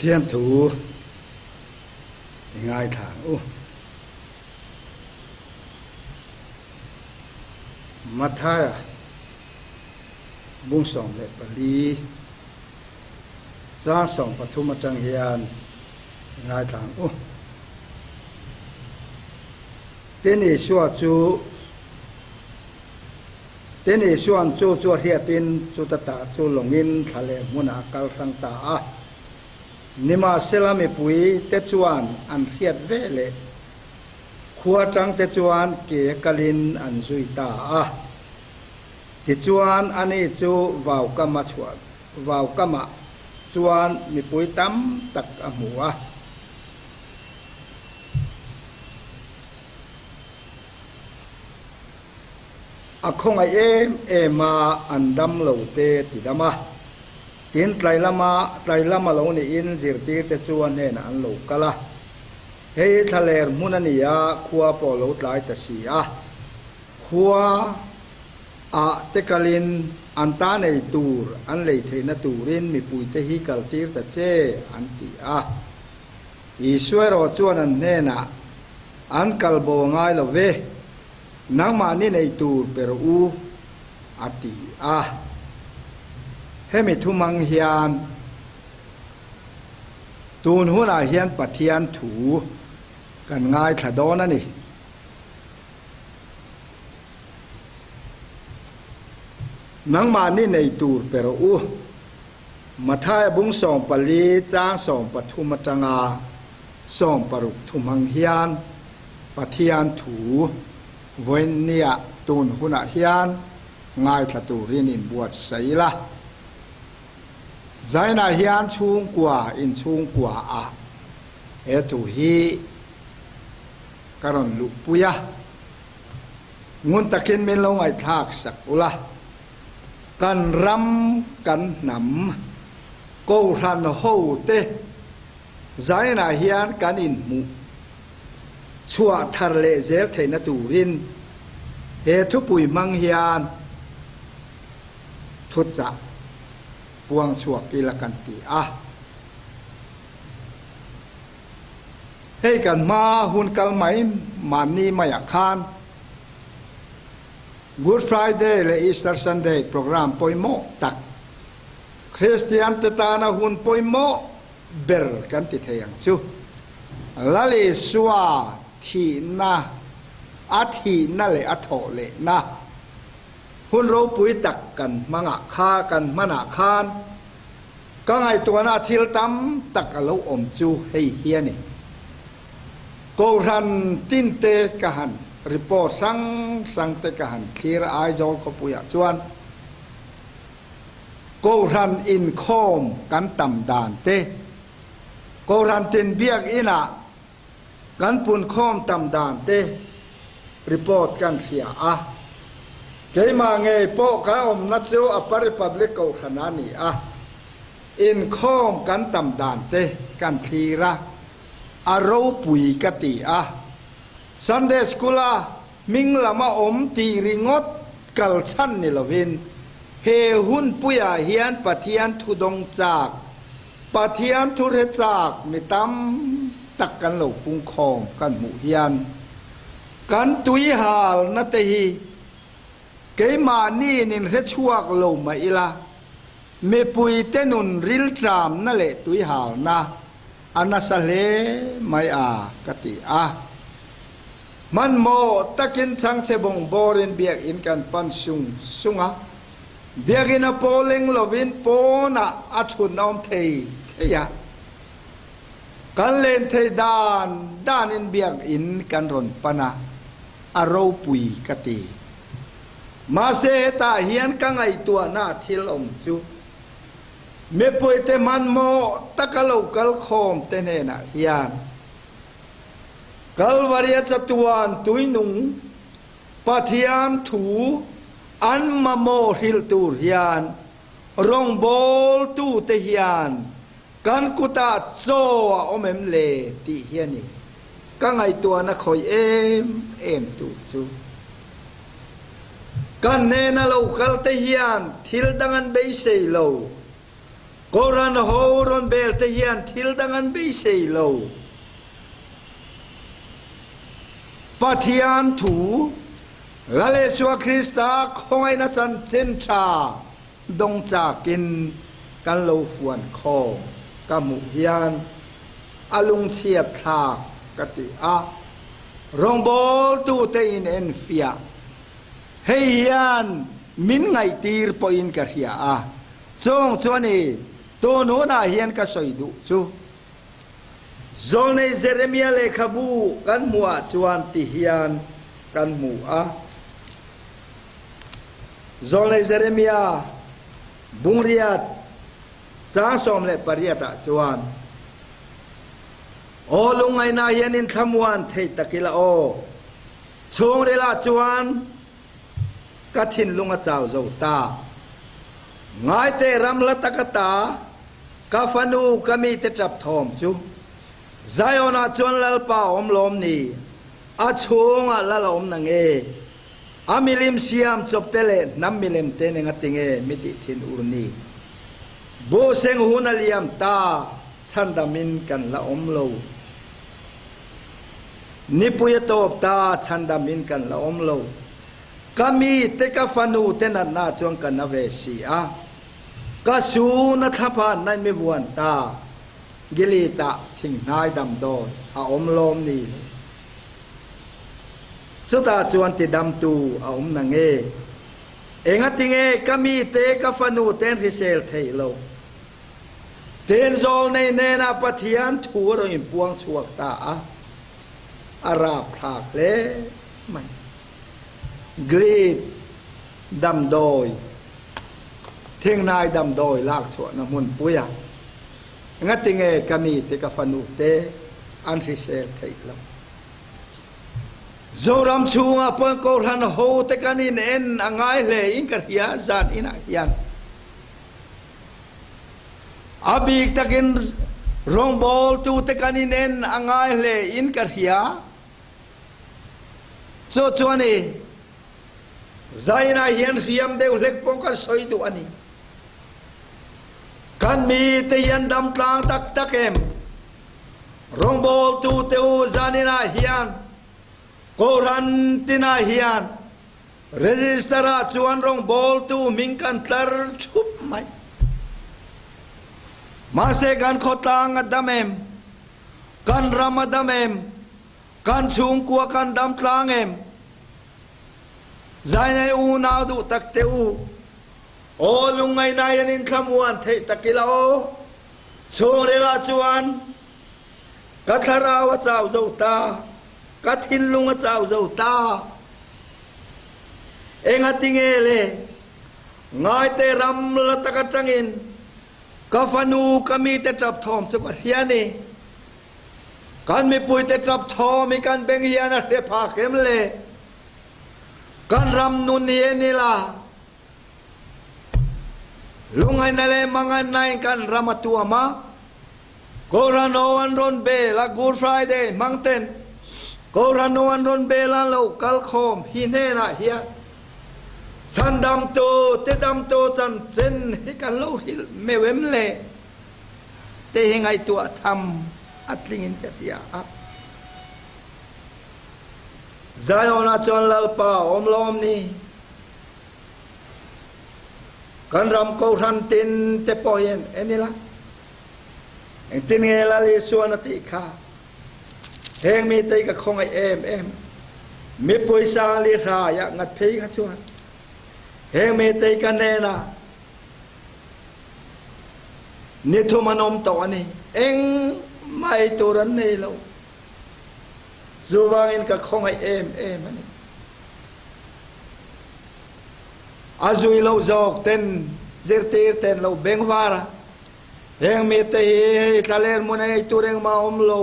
Pathian thu i ngaithla ang u. Mathaia bung 14 chang 13 atang hian i ngaithla ang u. Tin Isua chu Tin Isua'n chu chu a hriatin chuta tah chu lawngin thla leh hmunah a kal hrang ta a. Nimahsela mipui te chuan an hriat ve leh khua tang te chuan ke kalin an zui ta a. Tichuan ani chu vaukama chhuah vaukamah chuan mipui tam tak a hmu a. A khawngaih em em a, an dam lo te ti dam a. Tin, tlai lama tlai lama lo niin zirtirte chu a hnenah an lo kal a. Hei thlaler hmun a ni a, khua pawh lo tlai ta si a. Khua ah te kalin an ta nei tur an lei theihna turin mipuite hi kaltir ta che an ti a. Isua erawh chuan an hnenah, An kal bo ngai lo ve, nangmahni nei tur pe rawh u, a ti a. Hemi thumang hian tun hunah hian Pathian thu kan ngaithla dawn a ni. Nangmahni nei tur pe rawh u. Mathaia bung 14 chang 13 atanga 60 thuhmang hian Pathian thu vawiinnia tun hunah hian ngaithla turin inbuatsaih ila. Zainah hian chhungkua inchhungkua ah he thu hi ka rawn luhpui a, ngun takin min lo ngaihthlak sak ula. Kan ram, kan hnam, Kohhran hote zainah hian kan inhmuh chhuah thar leh zel theihna turin he thupui hmang hian thuchah puang chhuak ila kan ti a. Hei kan hma hun kal mai mahni maiah khan Good Friday leh Easter Sunday program pawimawh tak, Kristian te tana hun pawimawh ber kan ti thei ang chu. Lal Isua thihna, a thihna leh a thawh lehna hun ropui tak kan hmangah kha kan hmanah khan ka ngaihtuahna thil tam tak a lo awm chu hei hi a ni. Kohhran tinte ka han report hrang hrang te ka han thlir a Aizawl khawpuiah chuan Kohhran inkhawm kan tam dan te, Kohhran tin biakinah kan punkhawm tam dan te report kan hria a. Keimah ngei pawh ka awmna chu Upper Republic Kohhran a ni a, inkhawm kan tam dan te kan thlir a. A ropui ka ti a. Sunday School a hming lam a awm tih ringawt kal chhan ni lovin he hunpuiah hian Pathian thu dawng chak, Pathian thu hre chak mi tam tak kan lo pungkhawm kan hmuh hian kan tuihalna te hi keimahniin inhre chhuak lo mah ila mipuite nun rilṭamna leh tuihalna A nasa hle mai a, ka ti a. Hmanhmawh takin chhangchhe bawng bawrin biakinn kan pan sung sung a. Biakinn a paw leng lovin pawnah a thutna awm thei thei a. Kan len thei dan danin biakinn kan rawn pan a, a ropui ka ti. Mahse hetah hian ka ngaihtuahna a thil awm chu Mipuite hmanhmawh taka lo kal khawm te hnenah hian Kalvaria chatuan tuinung Pathian thu an mamawh hrilh tur hian rawngbawltute hian kan kutah chaw a awm em le tih hi a ni ka ngaihtuahna khawih em em tu chu. Kan hnena lo kal te hian thil dang an beisei lo. Kohhran ho rawn bel te hian thil dang an beisei lo. Pathian thu, Lal Isua Krista khawngaihna chanchin tha dawng chakin kan lo fuan khawm ka hmuh hian a lungchhiat thlak ka ti a, rawngbawltute in enfiah hei hian min ngaihtir pawhin ka hria a, chung chuan i tun hunah hian ka sawi duh chu. Zawlnei Jeremia lehkhabu kan hmuh ah chuan ti hian kan hmu a. Zawlnei Jeremia bungriat chang 18 ah chuan, Aw lungngaihna hian in thlamuan thei tak ila aw, chhungril ah chuan ka thinlung a chau zo ta. Ngaite ram la tak ata Ka fanu, ka mite ṭap thawm chu Zion ah chuan Lalpa a awm lawm ni? A chhungah Lal a awm na nge? A milim siam chawp te leh hnam milem te nen a ti nge mi tih thin ur ni? Buhseng hun a liam ta, chhandam in kan la awm lo. Nipui a tawp ta, chhandam in kan la awm lo. Ka mite, ka fanu te natna chuan ka na ve si a. Ka su na thlaphan nain mi vuan ta, Gilead ah thinghnai damdawi a awm lawm ni? Chutah chuan tidamtu a awm na nge? Engatinge ka mite ka fanu ten hrisel theih lo? Tin zawlnei hnenah Pathian thu a rawn inpuang chhuak ta a, a rapthlak hle mai. Gilead damdawi Thingnai damdawi lak chhuahna hmunpuia ngatinge ka mite ka fanute an hrisel theih lo. Zoram chhungah pawn Kohhran hote kan in en a ngai hle in ka hria zan inah hian a bik takin rawngbawltute kan in en a ngai hle in ka hria. Chu chuan i Zainah hian hriam deuh hlek pawh kan sawi duh a ni. Kan mite hi an dam tlang tak tak em? Rawngbawltute u zaninah hian Kohhran tinah hian register ah chuan rawngbawltu hming kan tlar thup mai. Mahse kan khawtlang a dam em? Kan ram a dam em? Kan chhungkua kan dam tlang em? Zainei unau duh tak te u, aw lungngaihna hian in thlamuan theih tak ila aw. Chhungril ah chuan ka thlarau a chau zo ta, ka thinlung a chau zo ta. Engatinge le ngaite ram la tak atangin ka fanu ka mite tap thawm chu ka hria ni. Kan mipuite tap thawm hi kan beng hian a hre phak em le? Kan ram nun hi en ila, lungaina leh manganna in kan ram a tuam a, Kohhran ho an rawn bel a, Good Friday hmang ten Kohhran ho an rawn bel a, an lo kal khawm hi hnenah hian Chhandamtu, Tidamtu chanchin hi kan lo hrilh meuh em le? Te hi ngaihtuah tham a tling in ka hria a. Zion ah chuan Lalpa a awm lawm ni? Kan ram kohhran tin te pawh hian en ila, engtin nge Lal Isuan a tih kha? Heng mite hi ka khawngaih em em. Mipui sang li hraiah ngat phei kha chuan heng mite hi ka hnenah Ni thum an awm tawh a ni. Engmah ei tur an nei lo. Chuvangin ka khawngaih em em a ni. A zui loh zawk ten zirtir ten lo beng var a, heng mite hi hei thlaler hmun a ei tur engmah a awm lo.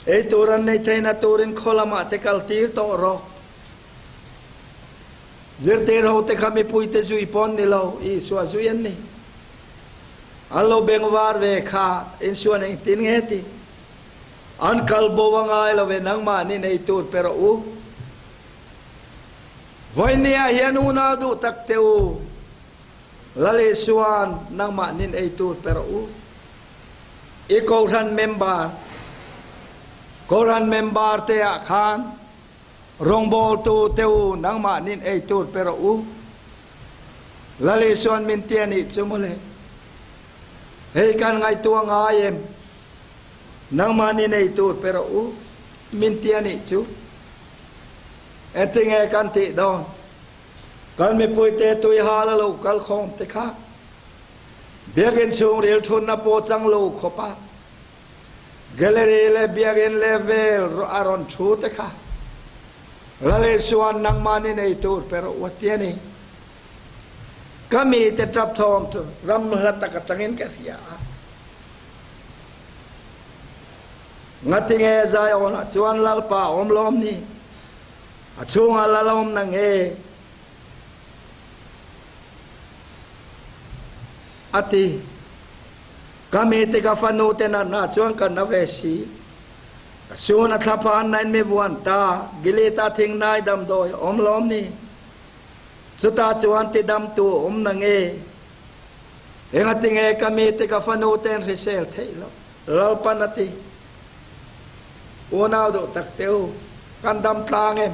Ei tur an nei theihna turin khaw lamah te kal tir tawh rawh. Zirtir hote kha mipuite zui pawh an ni lo, Isua zui an ni. An lo bengvar ve kha Isuan engtin nge ti? An kal bo a ngai lo ve, nangmahni nei tur pe rawh u. Vawinia hian unau duh tak teh u. Lal Isua'n nangmah nin ei tur pe rawh u. I Kohhran member, Kohhran member te ah khan rawngbawltu te u nangmah nin ei tur pe rawh u. Lal Isua'n min ti a nih chu mawle. Hei kan ngaihtuah ngai em? Nangmah nin ei tur pe rawh u min ti a nih chu. Engtinge kan tih dawn? Kan mipuite tui hal a lo kal khawm te kha Biakinn chhung ril thunna pawh chang lo khawp a gallery leh Biakinn level a rawn thu te kha Lal Isua'n nangmah ni nei tur pe rawh u a ti a ni. Ka mite tap thawm chu ram hla tak atangin ka hria a. Ngatinge Zion-ah chuan Lalpa a awm lawm ni? A chhungah la lawm na nge? A ti. Ka mi te ka fanu te natna chuan ka na ve si. Ka sun a thlaphan na in mi vuan ta, Gilead ah thingnai damdawi a um lawm ni? Chutah chuan tidamtu a um na nge? Engatinge ka mi te ka fanu ten hrisel theih lo? Lalpan a ti. Unau duh tak te u, kan dam tlang em?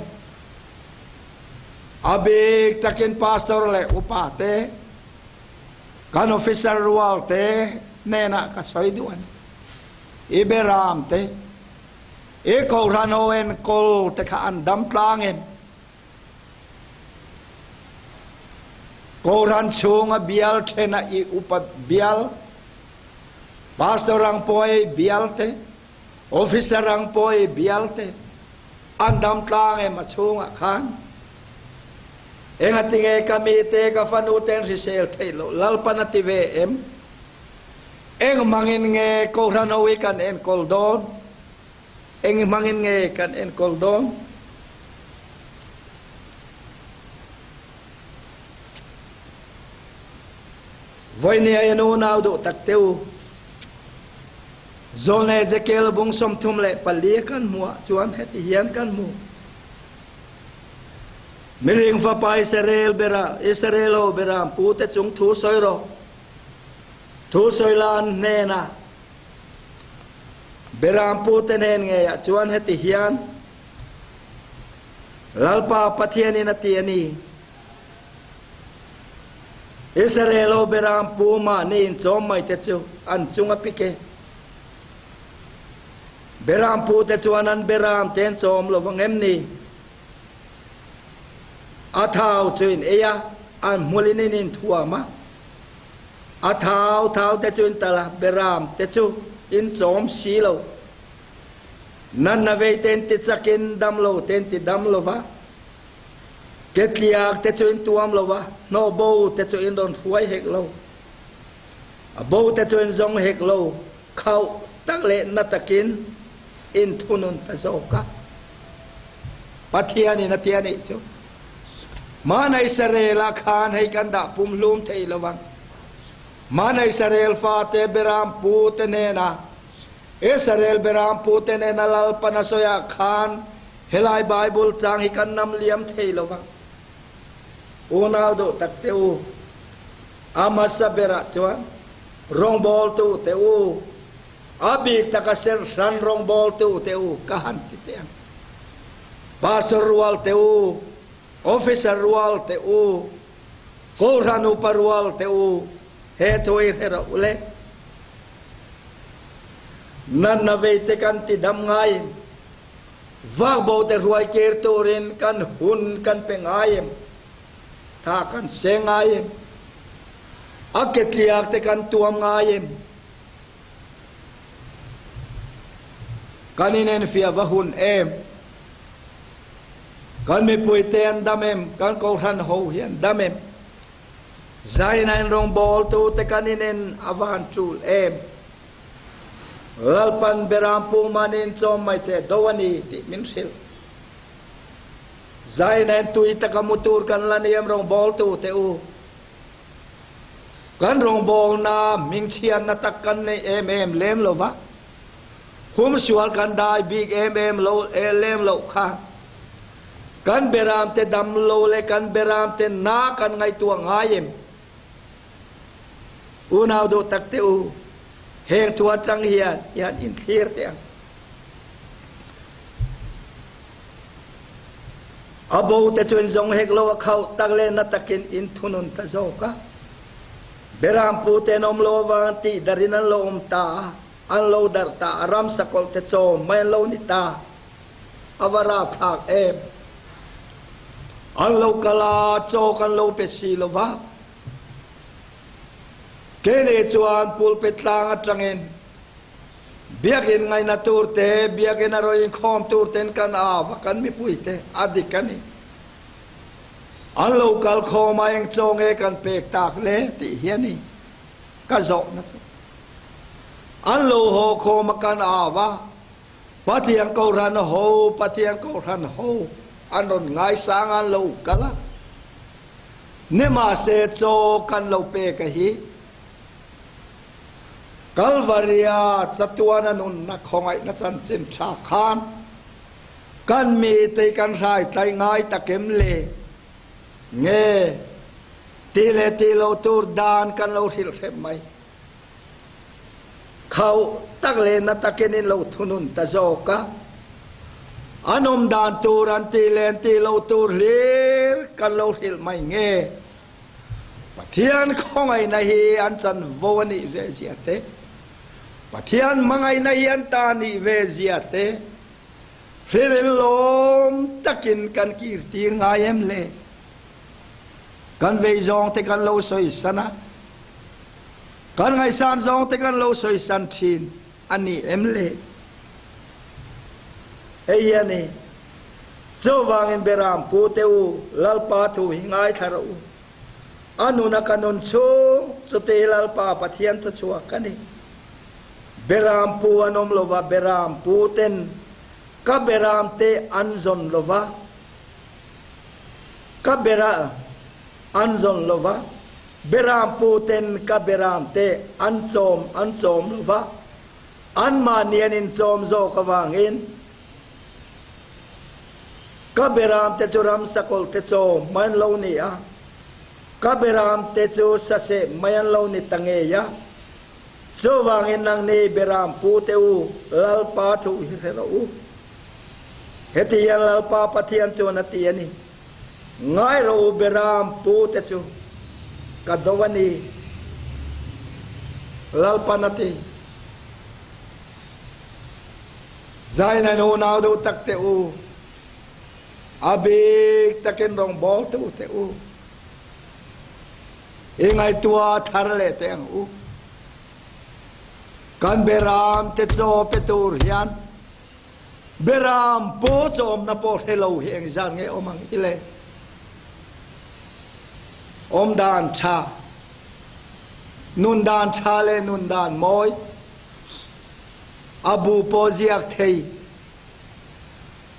A bik takin pastor leh upa te, kan officer rual te hnenah ka sawi duh a ni. I beram te, i kohhran ho enkawl te kha an dam tlang em? Kohhran chhunga bial thena i upa bial, pastor ang pawh ei bial te, officer ang pawh ei bial te, an dam tlang em a chhungah khan? Engatinge ka mite ka fanu ten hrisel theih loh Lalpan a ti ve em? Eng hmangin nge Kohhran ho hi kan enkawl dawn? Eng hmangin nge kan enkawl dawn? Vawinia in unau duh tak te u, Zawlnei Ezekiel bung 34 kan hmuh ah chuan heti hian kan hmu. Miring fapa Israel bera, Israel ho beram pu te chung thu sawi rawh. Thu sawi la an hnenah Berampute hnen ngeiah chuan heti hian Lalpa Pathianin a ti a ni, Israel ho berampu mahni inchawm maite chu an chung a pik e. Berampute chuan an beramte an chawm lo vang em ni? A thau chu in ei a, an hmulin in inthuam a. A thau thau te chu in tal a, beram te chu in chawm si lo. Natna vei te in ti chak in dam lo te in ti dam lo va, ketliak te chu in tuam lo va, hnawh bo te chu in rawn hruai hek lo. A bo te chu in zawng hek lo, khauh tak leh na takin in thunun ta zawk a. Pathian in a ti a nih chu. Hmana Israel ah khan hei kan dah pumhlum thei lo vang. Hmana Israel fate beram pu te hnena Israel beram pu te hnena Lalpan a sawi ah khan helai Bible chang hi kan nam liam thei lo vang. Unau duh tak te u, a hmasa berah chuan rawngbawltu te u, a bik taka serhran rawngbawltu te u ka han ti teh ang. Pastor rual te u, Officer rual te u, Kohhran upa rual te u, he thu i hre rawh u le. Natna vei te kan ti dam ngai em? Vakbo te hruai kir turin kan hun kan pe ngai em? Tha kan se ngai em? A ketliak te kan tuam ngai em? Kan inenfiah va hun em? Kan mipuite an dam em? Kan kohhran ho hi an dam em? Zaina in rawngbawltute kan inen a va han tul em? Lalpan Berampu mahni inchawm mai te do a ni tih min hrilh. Zaina in tui taka mu tur kan la ni em rawngbawltute u? Kan rawngbawlna hmingchhiatna tak kan nei em em lem lo va, humsual kan dai bik em em lo lem loh kha kan beramte dam lo leh kan beramte na kan ngaihtuah ngai em? Unau duh tak te u, heng thu atang hian i han inthlir teh ang. A bo te chu in zawng hek lo a khauh tak leh na takin in thunun ta zawk a. Beram pu te an awm lo avang tih darin an lo awm ta a, an lo darh ta a, ramsa kawlh te chawm mai an lo ni ta. A va rapthlak em! An lo kal a, chaw kan lo pe si lo va. Keini chuan pulpit tlang atangin Biakinn ngaihna tur te, Biakinn a rawn inkhawm tur ten kan au a, kan mipui te a dik a ni. An lo kal khawm a, eng chaw nge kan pek tak le tih hi a ni ka zawhna chu. An lo haw khawm a kan au a, Pathian Kohhran ho, Pathian Kohhran ho an rawn ngaisang a, an lo kal a. Nimahse chaw kan lo pek a hi. Kalvaria chatuana nunna khawngaihna chanchin tha khan kan mite kan hraitlai ngai takem le nge ti leh ti lo tur dan kan lo hrilh hrep mai. Khauh tak leh na takin in lo thunun ta zawk a, an awm dan tur an ti leh an ti lo tur hlir kan lo hrilh mai nge. Pathian khawngaihna hi an chanvo a nih ve zia te, Pathian hmangaihna hi an ta nih ve zia te hrilhin lawm takin kan kirtir ngai em le? Kan vei zawng te kan lo sawisan a, kan ngaihsan zawng te kan lo sawisan thin a ni em le? Hei hi a ni. Chuvangin Beram pu te u, Lalpa thu hi ngaithla rawh u. A nuna ka nun chhung chute hi Lalpa Pathian thuchhuak ka ni. Beram pu an awm lova, Beram pu ten ka Beram te an zawn lova, ka Bera an zawn lova, Beram pu ten ka Beram te an chawm an chawm lova, anmahni an inchawm zawk avangin, Ka beramte chu ramsa kawlhte chaw mai an lo ni a, ka beramte chu saseh mai an lo ni ta ngei a. Chuvangin nangni beram pute u, Lalpa thu hi hre rawh u. Heti hian Lalpa Pathian chuan a ti a ni, Ngai rawh u beram pute chu ka do a ni, Lalpan a ti. Zaina nunau deuh tak te u, a bik takin rawngbawltu te u, i ngaihtuah thar leh teh ang u. Kan beram te chaw pe tur hian beram pu chawmna pawh hre lo hi engzat nge awm ang i le? Awmdan tha, nundan tha leh nundan mawi, A bu pawh ziak thei.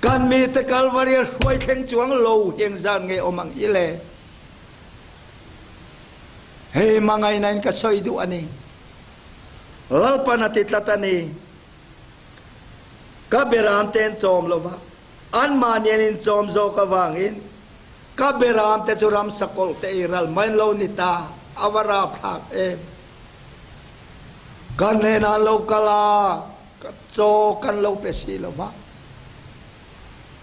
Kan mite Kalvari a hruai thleng chuang lo hi engzat nge awm ang i le? Hei hmangaihna in ka sawi duh a ni. Lalpan a ti tlat a ni. Ka beram te an chawm lo va, anmahni an inchawm zawk avangin ka beram te chu ramsa kawlh te ei ral mai an lo ni ta, a va rapthlak em. Kan hnenah an lo kal a, chaw kan lo pe si lo va.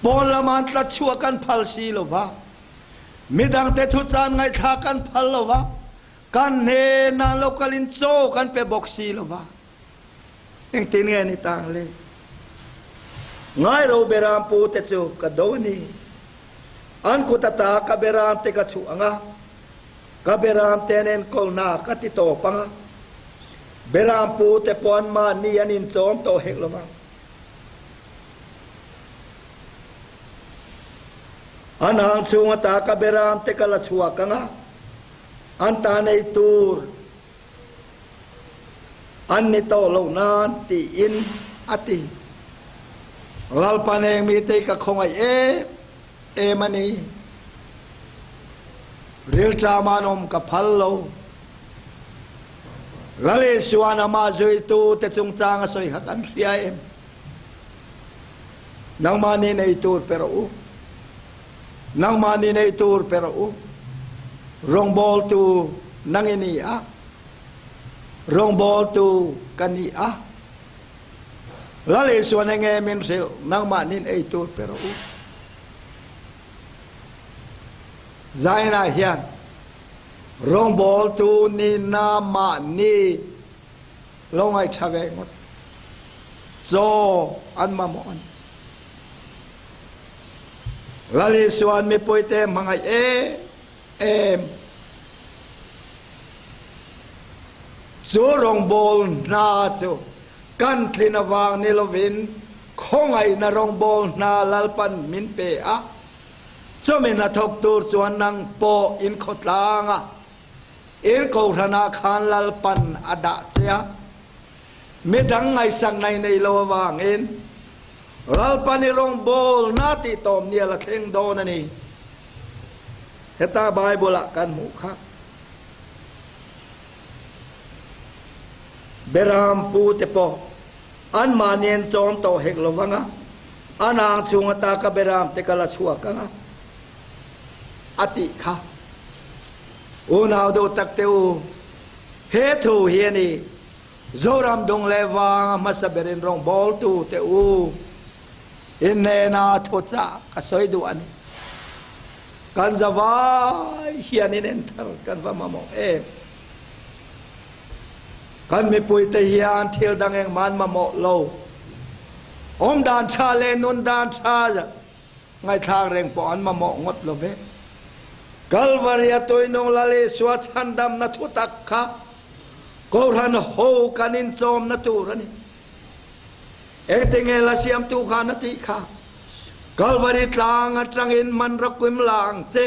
Pawn lama an tla chhuah kan phal si lo va. Midangte thuchan ngaihthlak kan phal lo va. Kan hnenah an lo kalin chaw kan pe bawk si lo va. Engtin nge ni tang le? Ngai ro beram pu te chu ka do a ni. An kut ata ka beram te ka chhuh ang a. Ka beram te an enkawlna ka ti tawp ang a, beram pu te pawh an mahni an inchawm tawh hek lo vang. An hang chhung ata ka beram te ka la chhuak ang a, an ta nei tur an ni tawh lo nan tiin a ti. Lalpa neng mite ka khawngaih em em a ni. Rilṭam an awm ka phal lo. Lal Isua'n amah zuitute chungchang a sawi kha kan hria em? Nangmahni nei tur pe rawh u. Nangmahni nei tur pe rawh u. Rawngbawltu nang i ni a. Rawngbawltu ka ni a. Lal Isuan enge min hrilh, nangmahnin ei tur pe rawh u. Zainah hian rawngbawltu nihna mahni lo ngaihṭha ve ngawt. Chaw an mamawh a ni. Lal Isuan mipuite hmangaih em em. Chu rawngbâwl hna chu kan tlin avang ni lovin khawngaihna rawngbâwl hna Lalpan min pe a, chumi hnathawk tur chuan nang pawh in khawtlang a, in kohhranah khan Lalpan a dah che a. Midang ngaihsak nai nei lo avangin Lalpan i rawngbâwl hna tih tawm nia la thleng dawn a ni. Heta Bible-ah kan hmuh kha. Beram pute pawh anmahni an chawm tawh hek lo vang a, an ang chhung ata ka beram te ka la chhuak ang a, a tih kha. Unau duh tak te u, he thu hi a ni, Zoram dung leh vanga hmasa berin rawngbawltu te u, in hnena thuchah ka sawi duh a ni. Kan zavai hian in enthar kan va mamawh em? Kan mipuite hian thil dang engmah an mamawh lo. Awm dan tha leh nun dan tha ngaihthlak reng pawh an mamawh ngawt lo ve. Kalvaria tuinung Lal Isua chhandamna thu tak kha Kohhran ho kan inchawmna tur a ni. Engtinge la siamtu khan a tih kha? Kalvari tlang atangin man rakuim la ang che,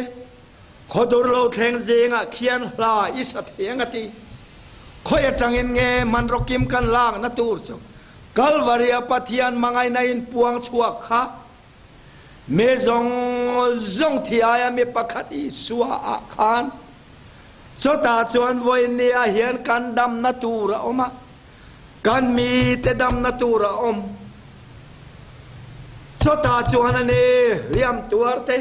khawdur lo thleng zingah khian hla i sa thei ang a ti. Khawi atangin nge man rakim kan lakna tur chu Kalvaria Pathian hmangaihna in puang chhuak kha? Mi zawng zawng thiaia mi pakhat Isua ah khan chutah chuan vawinia hian kan damna tur a awm a. Kan mite damna tur a awm. Chawtah chuan a ni hliam tuar te,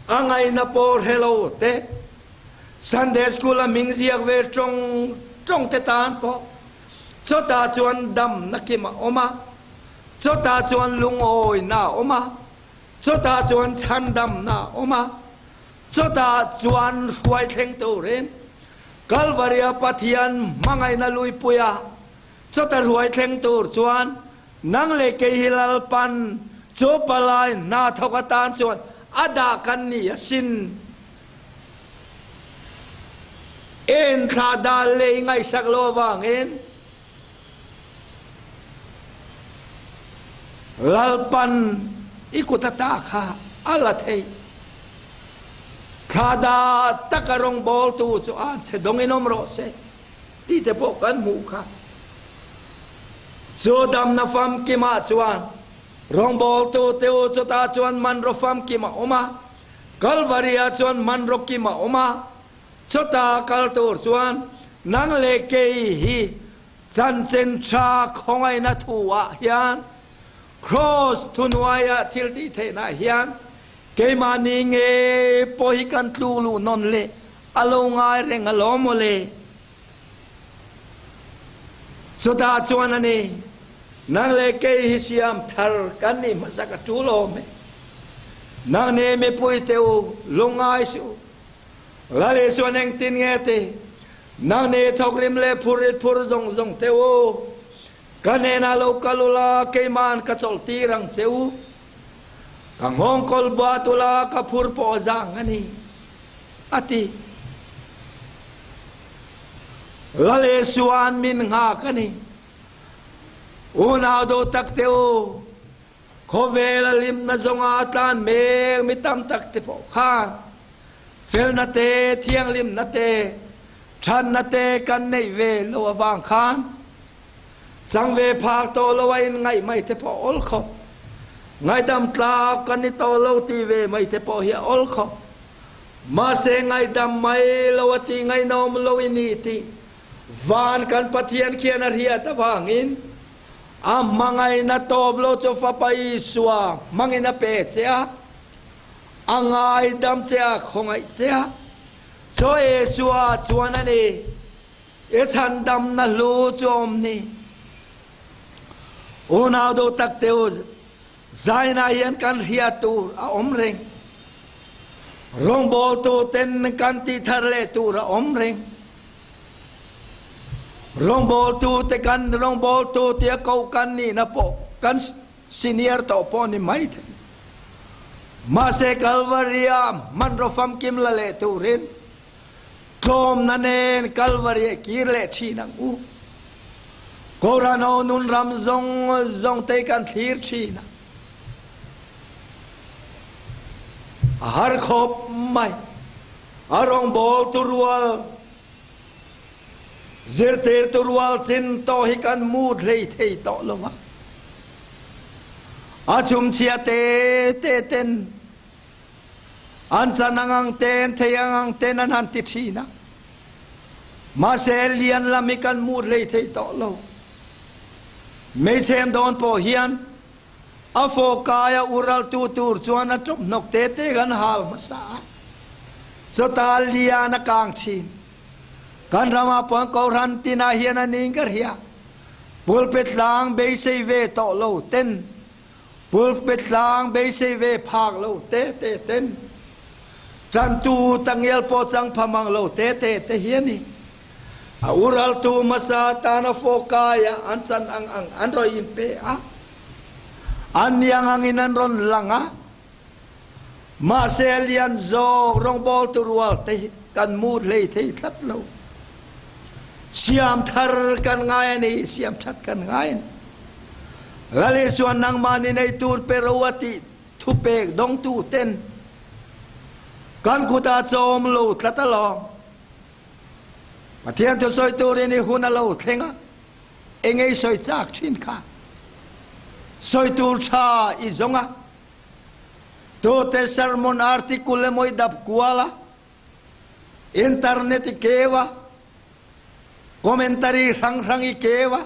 a ngaihna pawh hre lo te, Sunday School a hming ziak ve tawng tawng te tan pawh chawtah chuan damna kim a awm a, chawtah chuan lungawina a awm a, chawtah chuan chhandamna a awm a, chawtah chuan hruai thleng turin Kalvaria Pathian hmangaihna luipuia chawta hruai thleng tur chuan nang leh kei hi Lalpan chu palai hna thawk atan chuan a dah kan ni asin. En thla dal lei ngaihsak lo avangin Lalpan i kut ata kha a la thei. Thla da taka rawngbawltu chu a chhe dawngin awm rawh se tih te pawh kan hmuh kha. Chu damna famkimah chuan rawngbawltu te u chutah chuan hmanraw famkim a awm a, Kalvari-ah chuan hmanraw kim a awm a, Chuta kal tur chuan nang leh kei hi chanchin tha khawngaihna thu ah hian Kraws thuhnuaia thil tih theihna hian keimahni ngei pawh hi kan tluk luh nawn leh a lo ngai reng alawm maw le. Chutah chuan a ni, nang leh kei hi siam thar kan nih hmasak a tul awm e. Nang ni mipui te u, lungngai suh u. Lal Isuan engtin nge ti? Nang nih thawkrim leh phurrit phur zawng zawng te u, ka hnenah lo kal ula, keima'n ka chawlh tir ang che u. Ka nghawngkawl buat ula, ka phur pawh zang a ni, a ti. Lal Isuan min nghak a ni. Unau duh tak te u, Khawvel a hlimna zawnga a tlan mek mi tam tak te pawh khan felna te, thianghlimna te, thatna te kan neih ve lo avang khan chang ve phak tawh lo a inngaih mai te pawh a awl khawp. Ngaihdam tlak kan ni tawh lo tih ve mai te pawh hi a awl khawp. Mahse ngaihdam mai lo a tih ngaihnawm lo i ni tih van kan Pathian khian a hriat avangin A hmangaihna tawp lo chu Fapa Isua hmangin a pe che a, a ngaidam che a, khawngaih che a. Chaw Isua chuan a ni. I chhandamna hlu chu awm ni. Unau duh tak te u, zainah hian kan hriat tur a awm reng. Rawngbawltu ten kan tih thar leh tur a awm reng. Rawngbawltu te kan rawngbawltu tia koh kan nihna pawh kan senior tawh pawh ni mai thei. Mahse Kalvaria hmanraw famkim la leh turin Tlawmna nen Kalvari a kir leh thin ang u. Kohhranho nun ram zawng zawng te kan thlir thin a. A har khawp mai. A rawngbawltu rual, zirtirtu rual chin tawh hi kan mut hlei thei tawh lo va. A chhumchhia te te ten An chan ang ang ten, thei ang ang ten an han ti thin a. Mahse lian lam hi kan mut hlei thei tawh lo. Hmeichhem dawn pawh hian a fawh kaia uraltu tur chuan a tawp hnawk te te kan hal hmasa a. Chawta lian a kang thin. Kan ramah pawh Kohhran tinah hian a ning ka hria. Pulpit tlang beisei ve tawh lo ten Pulpit tlang beisei ve phak lo te te ten ṭantu tangial pawh chang pha mang lo te te te hi a ni. A uraltu hmasa tana fawkai ah an chan ang ang an rawn in pe a, an niang angin an rawn lang a, mahse a lian zawk rawngbawltu rual te hi kan mut hlei thei tlat lo. Siam thar kan ngai a ni, siam that kan ngai a ni. Lal Isuan nangmah ni nei tur pe ro a tih thupek dawngtu ten kan kutah chawm lo tlat alawm. Pathian thusawi turin i hun a lo thleng a, engei sawi chak thin kha sawi tur tha i zawng a, tute sermon article emaw i dap kual a, internet i keu a, Commentary hrang hrang i keu a,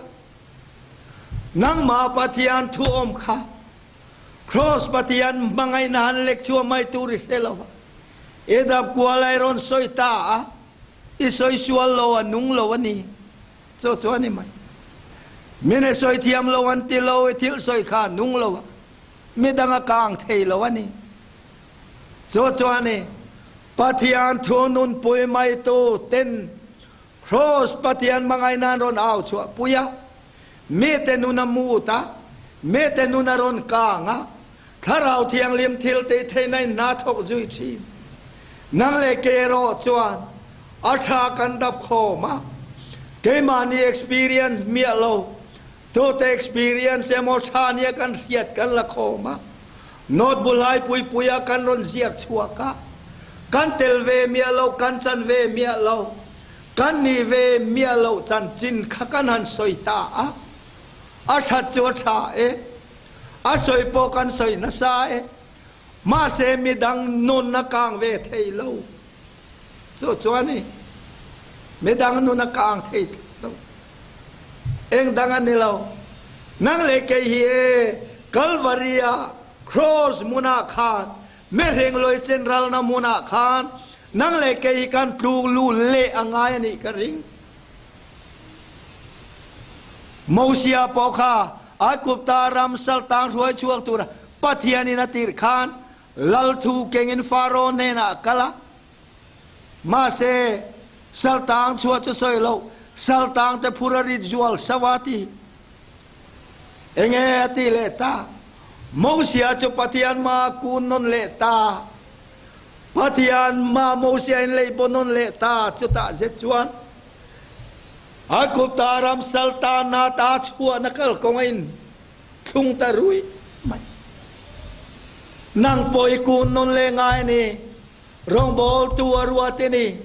Nangmah Pathian thu awm kha Cross Pathian hmangaihna han lek chhuah mai tur i hre lo a, i dap kual ai rawn sawi ta a, i sawi sual lo a nung lo a ni. Chu chu a ni mai. Min i sawi thiam lo an ti lo, i thil sawi kha a nung lo a, midang a kang thei lo a ni. Chu chu a ni. Pathian thu nunpui maitu ten Cross Pathian hmangaih nan rawn au chhuah pui a, mite nun a mut a, mite nun a rawn kang a, Thlarau Thianghlim thil tih theihna in hna thawk zui thin. Nang leh kei erawh chuan a tha kan dap khawm a, keimahni experience miah lo, tute experience emaw tha nia kan hriat kan la khawm a, Note bu hlai pui pui ah kan rawn ziak chhuak a, kan tel ve miah lo, kan chan ve miah lo, kan nih ve miah loh chanchin kha kan han sawi ta a, a that chu a tha e, a sawi pawh kan sawi nasa e, mahse midang nun a kang ve thei lo. Chu chuan i midang nun a kang thei lo. Eng dang a ni lo. Nang leh kei hi e Kalvari ah Cross hmun ah khan mihring loi chenralna hmun ah khan nang leh kei hi kan tluk lu leh a ngai a nih ka ring. Mosia pawh kha Aigupta ram saltang hruai chhuak tura Pathian in a tirh khan Lal thu kengin Faro hnenah a kal a, mahse, saltang chhuah chu sawi loh, saltang te phur a rit zual sauh a ti. Enge a ti leh ta? Mosia chu Pathian hma a kun nawn leh ta. Pathian hma Mosia in lei baw nawn leh ta, chutah zet chuan Aigupta ram saltanna ta chhuahna kalkawng a in thlung ta rui mai. Nang pawh i kun nawn leh ngai a ni. Rawngbawltu a ruat i ni.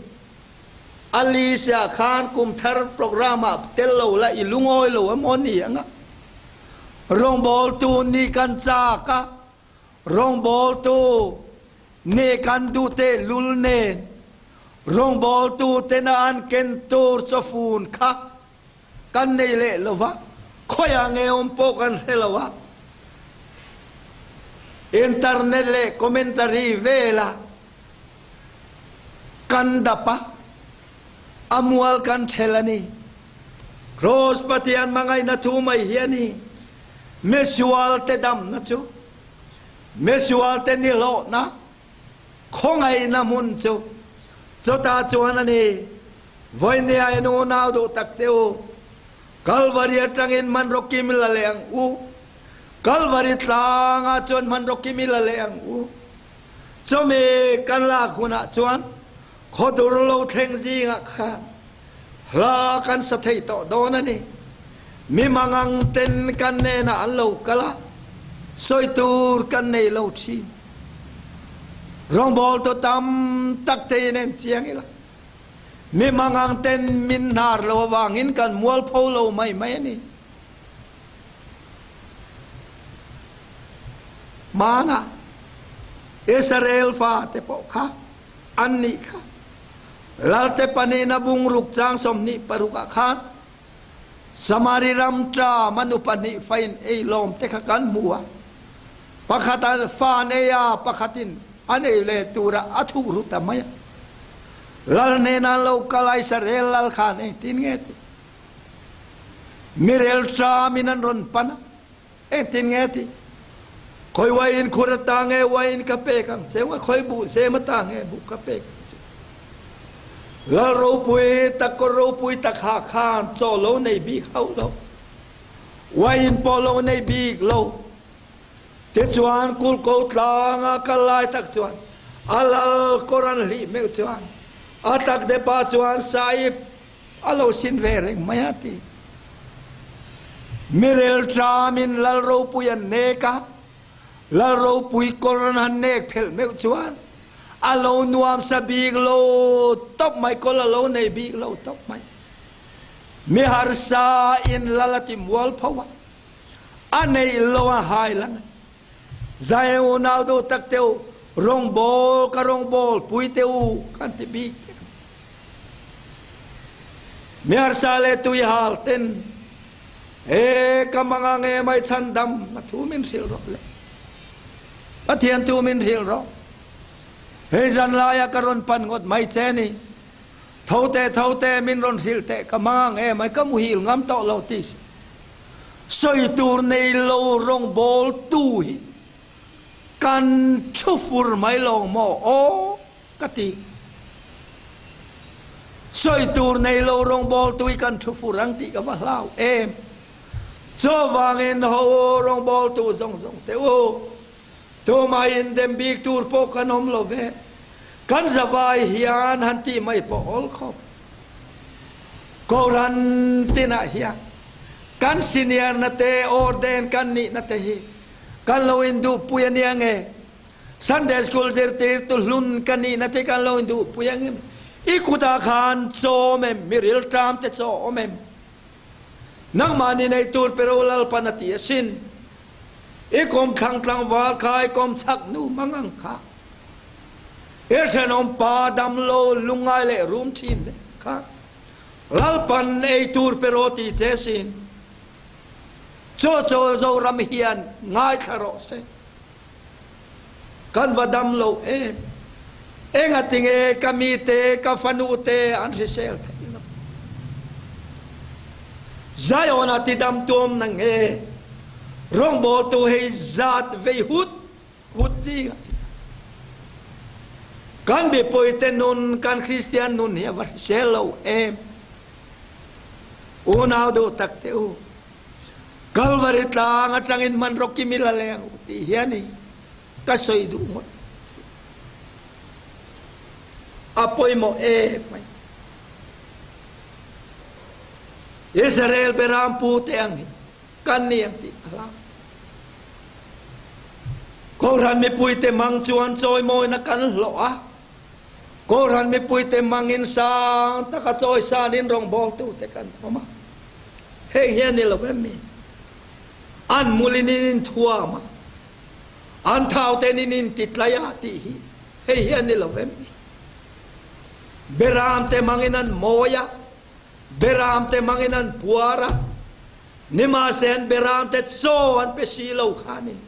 Alicia khan kum thar program ah tel lo la i lungawi lo emaw ni anga. Rawngbawltu ni kan chak a, rawngbawltu ni kan duh tehlul nen rawngbawltu tena an ken tur chawfun kha Kan nei leh lo va, khawiah nge awm pawh kan hre lo a. Internet leh commentary vela kan dap a. A mual kan ṭhel a ni. Kraws Pathian hmangaihna thu mai hi a ni. Misualte damna chu, misualte nihlawhna, khawngaihna hmun chu chutah chuan a ni. Vawinia in unau duh tak te u, Kalvari atangin hmanraw kim la leh ang u. Kalvari tlangah chuan hmanraw kim i la leh ang u. Chumi kan lak hunah chuan khawdur lo thleng zingah khan hla kan sa thei tawh dawn a ni. Mi mangang ten kan hnenah an lo kal a, sawi tur kan nei lo thin. Rawngbawltu tam tak te in en chiang ila, mi mangang ten min hnar lo avangin kan mualpho lo mai mai a ni. Hmanah Israel fate pawh kha an nih kha. Lalte pahnihna bungruk chang 26 ah khan Samari ram ṭam a nu pahnih fain ei lawm te kha kan hmu a. Pakhat a fa nei a, pakhatin an ei leh turah a thuh ru ta mai a. Lal hnenah an lo kal a, Israel lal khan engtin nge ti? Mirel ṭamin an rawn pan a, engtin nge ti? Khawi uaiin khur ata nge uaiin ka pek ang che u a, khawi buh sem ata nge buh ka pek ang che. Lal ropui tak kawr ropui tak ha khan chaw lo nei bik hauh lo, uaiin pawh lo nei bik lo. Tichuan kulko tlanga kal lai tak chuan a lal kawr an hlih meuh chuan a tak depa chuan sahib A lo sin ve reng mai a ti. Mirel ṭamin Lal ropui an nek a, Lal ropui kawr an han nek phelh meuh chuan a lo nuam sa bik lo tawp mai, kawl a lo nei bik lo tawp mai. Mi harsa in Lal a ti mual pho a, a neih lo a hai lang a. Zai unau duh tak te u, rawngbawl ka rawngbawl pui te u kan ti bik te. Mi harsa le tui hal ten e ka manga nge mai chhandam na thu min hrilh rawh le. Pathian thu min hrilh rawh. Hei zan laia ka rawn pan ngawt mai che ni. Tho te tho te min rawn hrilh teh ka manga nge mai ka muhil ngam tawh lo ti se. Sawi tur nei lo rawngbawl tu hi kan thu fur mai lo maw aw ka ti. Sawi tur nei lo rawngbawl tu hi kan thu fur ang tih ka va hlau em. Chuvangin ho rawngbawl tu zawng zawng te u, tumah in dem bik tur pawh kan awm lo ve. Kan zavai hian han tih mai pawh awl khawp. Kohhran tinah hian kan senior na te ordain kan nihna te hi kan lo induhpui a nia nge? Sunday school zirtirtu hlun ka nihna te kan lo induhpui ang em? I kutah khan chaw awm em? Mi rilṭam te chaw awm em? Nangmahni nei tur pe ro Lalpan a ti asin. I kawmthlang tlangval kha i kawmchak nu mang ang kha. I ṭhenawm pa damlo lungngai leh rum ṭhin le kha Lalpan ei tur pe rawh ti che sin. Chaw chaw Zoram hian ngaithla rawh se. Kan va damlo em. Engatinge ka mite ka fanu te an hrisel thei lo. Zion a tidam tuam na nge rawngbawltu hei zat vei hut hut zingah hian kan mipuite nun, kan Kristian nun hi a va hrisel lo em? Unau duh tak te u, Kalvari tlang atangin hmanraw kim ila leng u tih hian i ka sawi duh ngawt che. A pawimawh em mai. Israel beram pu te ang hi kan ni ang tih ka hlau. Kohhran mipuite mang chuan chawimawina kan hlawh a, Kohhran mipuite mangin sang taka chawisanin rawngbawltute kan awm a. Heng hi a ni lo em mi? An mulin in inthuam a, an thauten in intitlai a tih hi hei hi a ni lo em mi? Beramte mangin an mawi a, beramte mangin an puar a, Nimahse an beramte chaw an pe si lo khanin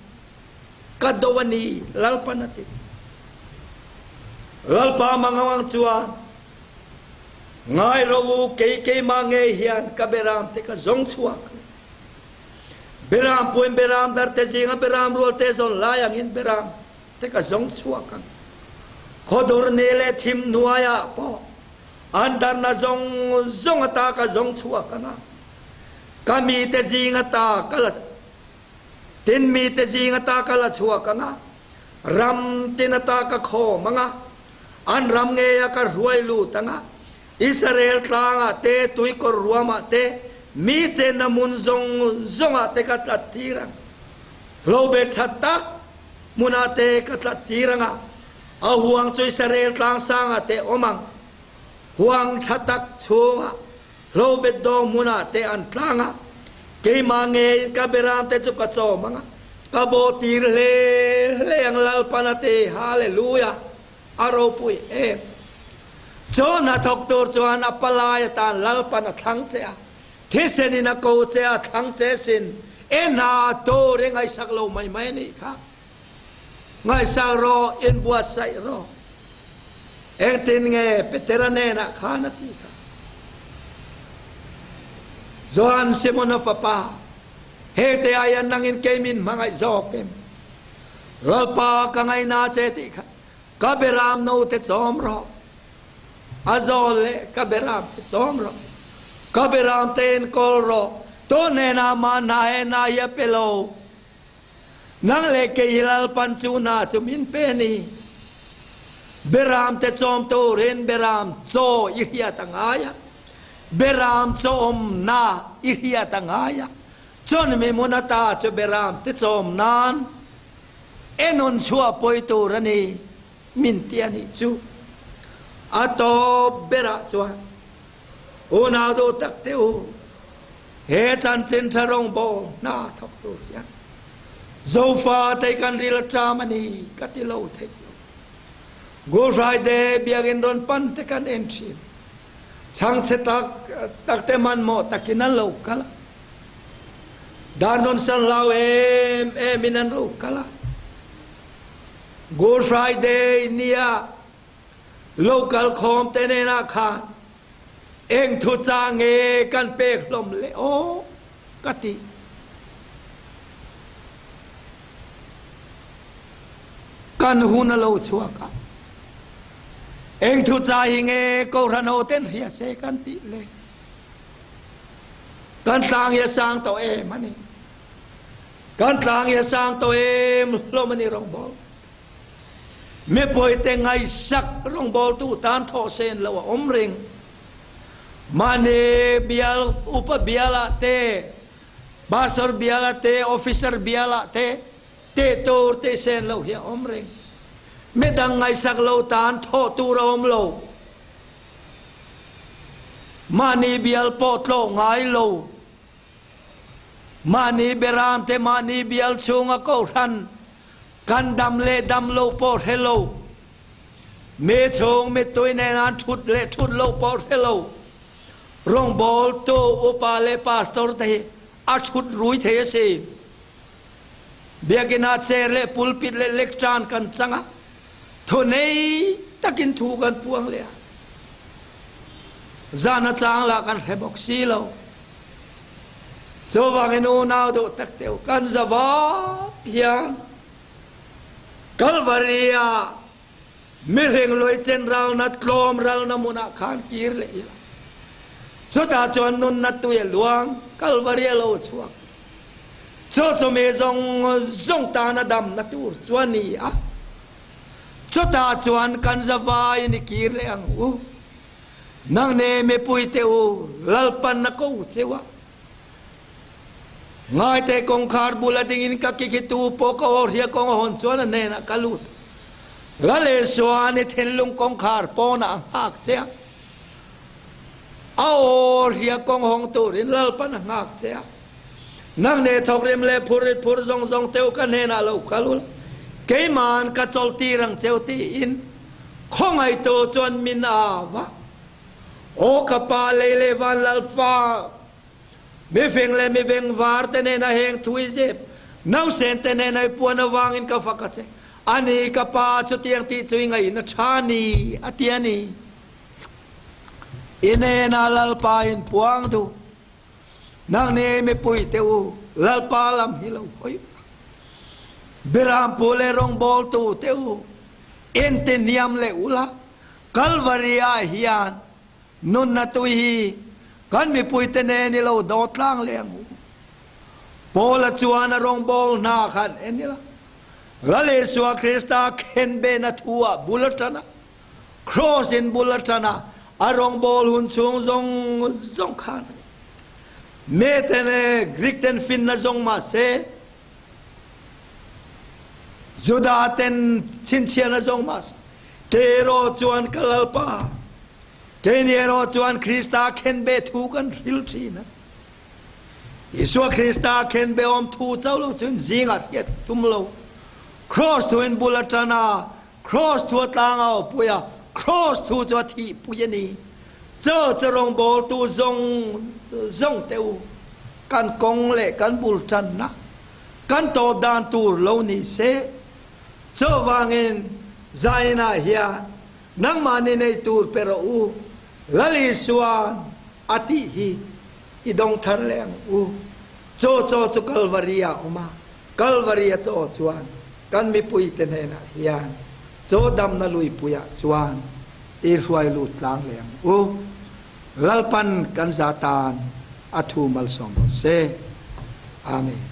ka do a ni, Lalpan a ti. Lalpa mangang chuan. Ngai rawh u, kei keimah ngei hian ka beram te ka zawng chhuak ang. Beram puin beram dar te zinga beram rual te zawn lai angin beram te ka zawng chhuak ang. Khawdur ni leh thim hnuaiah pawh an darna zawng zawng ata ka zawng chhuak ang a, ka mite zing ata ka la tin mite zing ata ka la chhuak ang a, ram tin ata ka khawm ang a, an ram ngeia ka hruai lut ang a, Israel tlangah te, tuikawr ruamah te, mi chenna hmun zawng zawngah te ka tlat tir ang. Hlobet tha tak hmunah te ka tlat tir ang a, a huang chu Israel tlang sangah te awm ang. Huang tha tak chhungah hlobet dawng hmunah te an tlang a, keimah ngeiin ka beram te chu ka chawm ang a, ka bawh tir hle hle ang Lalpan a ti. Hallelujah! A ropui em! Chu hnathawk tur chuan a palai atan Lalpan a thlang che a, thisen in a ko che a thlang che sin, e hna tur i ngaihsak lo mai mai a nih kha. Ngaihsak rawh, inbuatsaih rawh. Engtin nge Petera hnenah khan a tih kha? Johan Simona fapa, hete aiah nangin kei min hmangaih zawk em? Lalpa ka ngaina che tih kha ka beram no te chawm rawh. A zawl leh ka beram te chawm rawh. Ka beram te enkawl rawh. Tu hnenah mah hna he hna hi a pe lo. Nang leh kei hi Lalpan chu hna chu min pe ni. Beram te chawm turin beram chaw i hriat a ngai a. Beram chawmna i hriat a ngai a. Chun mi hmun ata chu beram te chawm nan enawn chhuah pawi tur a ni min ti a nih chu. A tawp berah chuan unau duh tak te u, he chanchin tha rawngbawl hna thawk tur hian Zofa te kan ril a ṭam a ni ka ti lo theih lo. Good Friday biakinn rawn pan te kan en ṭhin. Chhangchhe tak tak te hmanhmawh takin an lo kal a. Darnawn san hlau em em in an lo kal a. Good Friday nia lo kal khawm te nenah khan eng thu cha nge kan pek hlawm le aw ka ti. Kan hun a lo chhuak a. Eng thu cha hi nge Kohhran ho ten hria se kan tih le? Kan tlang hi a sang tawh em a ni. Kan tlang hi a sang tawh em hlawm a ni rawngbawl. Mipui te ngaihsak rawngbawltu tan thawh sen lo a awm reng. Mahni bial upa bialah te, pastor bialah te, officer bialah te teh tur teh sen lo hi a awm reng. Midang ngaihsak lo tan thawh tur a awm lo. Mahni bial pawh tlawh ngai lo. Mahni beram te mahni bial chhunga kohhran kan dam leh dam lo pawh hre lo. Mi chhung mittui nen an thut leh thut lo pawh hre lo. Rawngbawltu upa leh pastor te hi a thut rui thei a si. Biakinn ah chair leh pulpit leh lectern kan chang a, thu nei takin thu kan puang leh a. Zan a chang lah kan hre bawk si lo. Chuvangin unau duh tak teu kan zava hian Kalvari ah mihring lui chen ralna tlawm ralna hmunah khan kir leh ila. Chutah chuan nunna tui a luang, Kalvari a lo chhuak chu. Chu chu mi zawng zawng tana damna tur chu a ni a. Chutah chuan kan zavaiin i kir leh ang u. Nang ne mipuite u, Lalpan a ko cheu a. Ngaite kawngkhar bula dingin ka ki khi tu pawh ka aw hria kawng a hawn chuan a hnenah ka lut. Lal Isua ni thinlung kawngkhar pawnah a nghak che a. A aw hria kawng hawng turin Lalpan a nghak che a. Nang ne thawkrim leh phurrit phur zawng zawng teu ka hnenah lo kal ula, keima'n ka chawlh tir ang cheu tiin khawngaihtu chuan min au a. Aw ka Pa lei leh van Lalfa, mifing leh miveng var te nena heng thu i zep, nausen te nena i puan avangin ka fak a che. A ni ka Pa, chutiang tih chu i ngaihna tha ni, a ti a ni. I hnenah Lalpa in puang duh. Nang nih mipui te u, Lalpa lam hi lo hawi ula. Berampu le rawngbawltu te u, in ti hniam leh ula, Kalvari ah hian nunna tui hi kan mipui te nen i lo dawt tlang leh ang u. Paula chuan a rawngbâwl hna khan en ila, Lal Isua Krista khenbehna thu ah bul a ṭan a, Kraws in bul a ṭan a, a rawngbâwl hun chhung zawng zawng khan a ni. Mete le Grik ten finna zawng mah se, Juda ten chhinchhiahna zawng mah se, kei erawh chuan ka Lalpa, keini erawh chuan Krista khenbeh thu kan hril ṭhin a. Isua Krista khenbeh awm thu chauh lo chuan zingah hriat tum lo. Kraws thu in bul a ṭan a, Kraws thu a tlang a aw pui a, Kraws thu chu a thih pui a ni. Chaw chu rawngbawltu zawng zawng te u, kan kawng leh kan bul tanna, kan tawp dan tur lo ni se. Chuvangin zainah hian nangmahni nei tur pe rawh u, Lal Isua'n a tih hi i dawng thar leh ang u. Chaw chaw chu Kalvari ah a awm a, Kalvari a chaw chuan kan mipuite hnenah hian chaw damna luipuiah chuan i hruai lut tlang leh ang u. Lalpan kan za tan a thu malsawm rawh se. Amen.